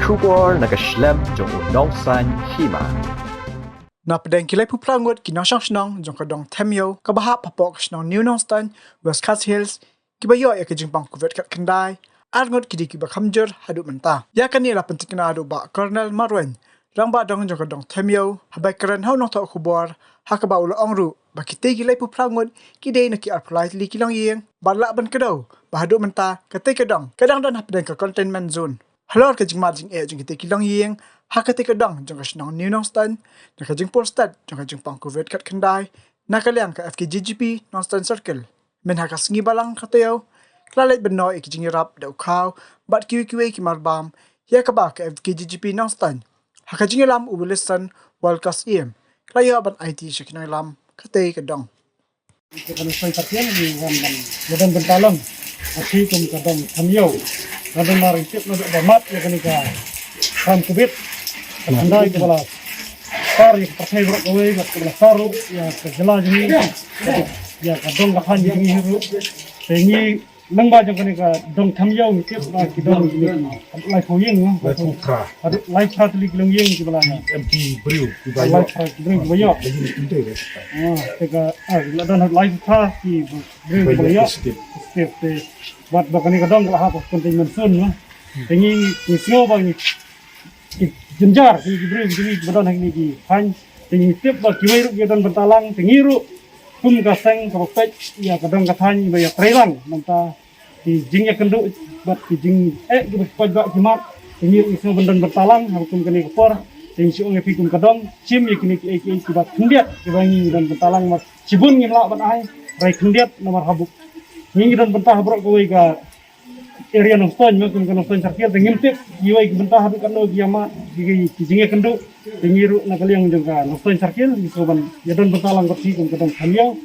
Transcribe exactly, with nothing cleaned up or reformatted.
Khubor na ka shlem jong u nongsan hima. Na pdeng ki laiphew phra ngut ki nongshong shnong jong ka dong Themiew kaba hap hapoh ka shnong New Nongstoiñ, West Khasi Hills, kiba ïoh ïa ka jingpang Covid khatkhyndai, ar ngut ki dei kiba kham jur haduh mynta. Ïa kane la pyntikna da u Bah Colonel Marwein, rangbah dong jong ka dong Themiew, haba kren ha u nongthoh khubor, ha kaba u la ong ruh ba kitei ki laiphew phra ngut ki dei na ki arphew lai tylli ki longïing, bad lah ban kdew ba haduh mynta katei ka dong ka dang don hapdeng ka containment zone. Halor ka jingmad jingeh jong kitei ki longïing ha katei ka dong jong ka shnong New Nongstoiñ, na ka jingpur stet jong ka jingpang Covid khatkhyndai na ka liang ka F K G G P Nongstoiñ Circle, mynha ka sngi Balang ka taïew, ka la leit ban noh ïa ki jingïarap da u khaw bad kiwei kiwei ki marbam, ïa kaba ka F K G G P Nongstoiñ, ha ka jingïalam u Wilson Walker Syiem, ka la ïoh ban aiti sha ki nongïalam katei ka dong. Ka Nongstoiñ Circle ngi wan ban ïadon bynta lang, ha shi kum ka dong Themiew. Ka dong mar tip na ba mat ïa kane ka kam Covid khatkhyndai kaba la sar ïa ka pyrthei baroh kawei, bad kaba la sar ruh ïa ka jylla jong ngi, ïa ka dong ka thaiñ jong ngi ruh. Te ngi, lyngba jong kane ka dong Themiew ngi tip ba ki don kine ki laiphew ïing, no? Laiphew phra. Haduh laiphew phra tylli ki longïing kiba la ïoh. Em ki briew kiba ïoh. Laiphew phra ki briew kiba ïoh. Ba ïing ki dei. Ah, te ka, ah, la don haduh laiphew phra ki briew kiba la ïoh positive. Positive, te bad ba kane ka dong ka la hap containment zone, no? Te ngi, ngi sngew ba ngi ki jynjar, ki briew ki jynjar ba don ha kine ki thaiñ. Te ngi tip ba kiwei ruh ki don bynta lang, te ngi ruh kum ka seng kaba peit ïa ka dong ka thaiñ ba ïa trei lang, nangta ki jingïakynduh bad ki jingeh kiba ki paidbah ki mad, te ngi ruh ngi sngew ban don bynta lang ha kum kane ka por. Te ngi shu ong ïa phi kum ka dong, shim ïa kine kiei kiei kiba khyndiat kiba ngi don bynta lang, mar shibun ngim lah ban ai, hynrei khyndiat namar haduh ngi ngi don bynta ha baroh kawei ka area Nongstoiñ, ma kum ka Nongstoiñ Circle, te ngim tip kiwei ki bynta haduh katno ki ïa mad, ki, ki, ki jingïakynduh. Te ngi ruh na ka liang jong ka Nongstoiñ Circle ngi sngew ban ïadon bynta lang bad phi kum ka dong Themiew.